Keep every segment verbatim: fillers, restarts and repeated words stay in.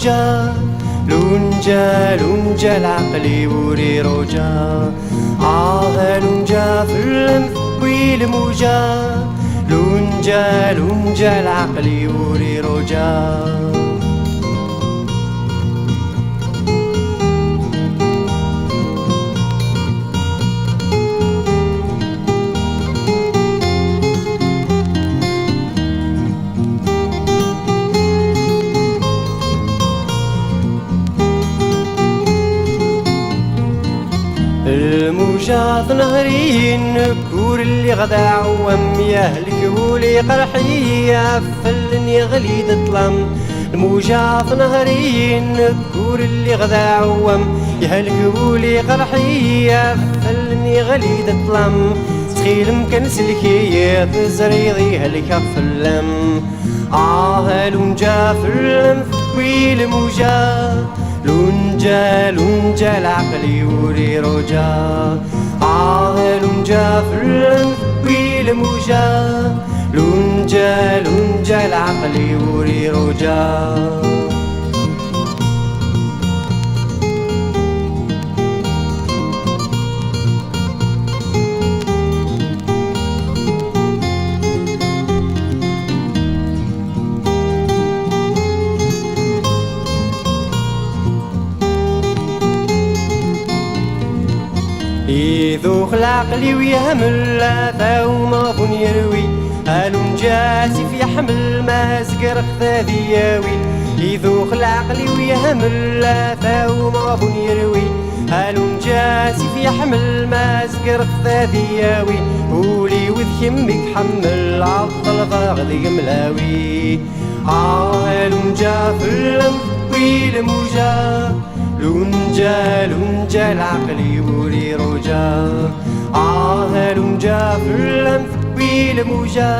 Lunǧa, lunǧa, lunǧa, lɛaqel-iw ur iruǧa. Ah, lunǧa fell-am tewwi lmuja. Lunǧa, lunǧa, lɛaqel-iw ur iruǧa. Lmuja tenher-iyi, nekk ur lliɣ d aɛewwam, yehlek wul iqerḥ-iyi, ɣef fell-en yeɣli-d ṭṭlam. Lmuja tenher-iyi, nekk ur lliɣ d aɛewwam, yehlek wul iqerḥ-iyi, ɣef fell-en yeɣli-d ṭṭlam. Ttxil-m kan sellek-iyi, teẓriḍ i helkeɣ fell-am. Ah, a lunǧa fell-am tewwi lmuja. Lunǧa, lunǧa, lɛaqel-iw ur iruǧa. Ah, a lunǧa fell-am tewwi lmuja. Lunǧa, lunǧa, lɛaqel-iw ur iruǧa. Idux leɛqel-iw yehmel, ata umaḍun yerwi. A lunǧa asif yeḥmel, ma zegreɣ-t ad iyawi. Idux leɛqel-iw yehmel, ata umaḍun yerwi. A lunǧa asif yeḥmel, ma zegreɣ-t ad iyawi. Ul-iw d kemm i iḥemmel, ad ṭelbeɣ deg-m lawi. Ah, a lunǧa fell-am tewwi lmuja. Lunǧa, lunǧa, leɛqel-iw ur iruǧa. Ah, a lunǧa fell-am tewwi lmuja.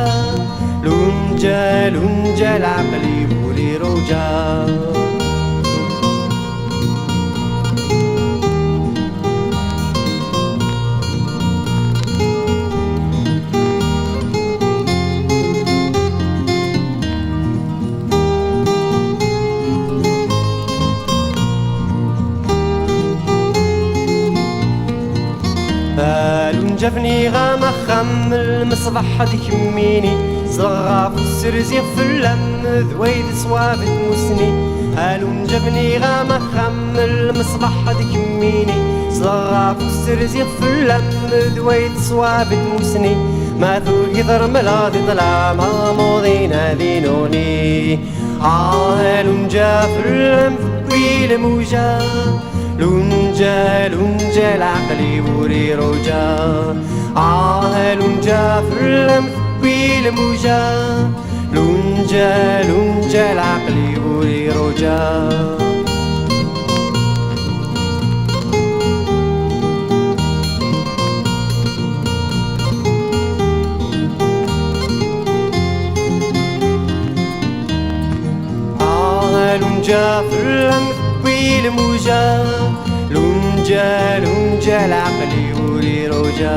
Lunǧa, lunǧa, leɛqel-iw ur iruǧa. A lunǧa bniɣ-am axxam, lmeṣbaḥ d kemmini, zedɣeɣ ɣef userzi fell-am, d wayd ṣṣwab n tmussni. A lunǧa bniɣ-am axxam, lmeṣbaḥ d kemmini, zedɣeɣ ɣef userzi fell-am, d wayd ṣṣwab n tmussni. Ma tugiḍ remleɣ di ṭṭlam, amuḍin ad inuɣni. Ah, a lunǧa fell-am tewwi lmuja. Lunǧa, lunǧa, leɛqel-iw ur iruǧa. Ah, a lunǧa fell-am tewwi lmuja. Lunǧa, lunǧa, leɛqel-iw ur iruǧa. Ah, a lunǧa fell-am tewwi lmuja. Lunǧa, lunǧa, leɛqel-iw ur iruǧa.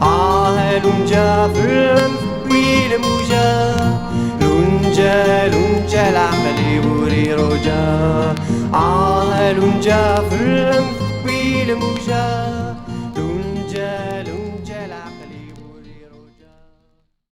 Ah, a lunǧa fell-am tewwi lmuja. Lunǧa, lunǧa, leɛqel-iw ur iruǧa. Ah, a lunǧa fell-am tewwi lmuja.